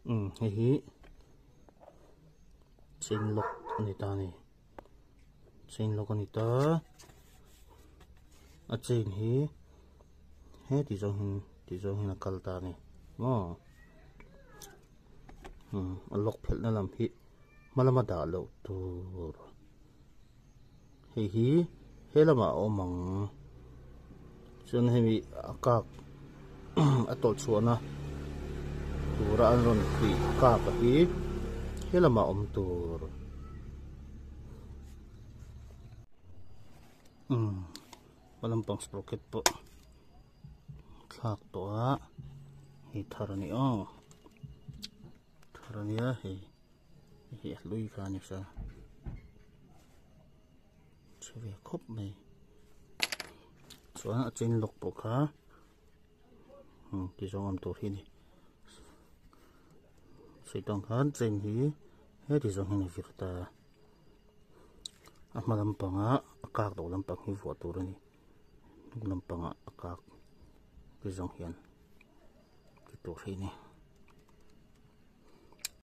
Umm hei hi chain lock a ni ta a ni chain lock a ni ta a chain hi heti zawng hian ti zawng hian a kal ta a ni maw umm a lock phelh na lam hi hma lama dah loh tur hei hi he lamah a awm ang chuan hemi a kak a tawlh chhuahna tura an rawn tih kak a hi he lamah a awm tur umm hma lampang sprocket pawh thlak tawh a hei thar a ni aw thar a nia hei. Hei a hlui kha a ni sa chhe ve khawp mai chuan a chain lock pawh kha ti zawng awm tur hi a ni sawi tawng khan chain hi heti zawng hian a vir ta a hma lampanga a kak loh lampang hi vuah tur a ni hnung lampanga a kak ti zawng hian ti tur hi a ni.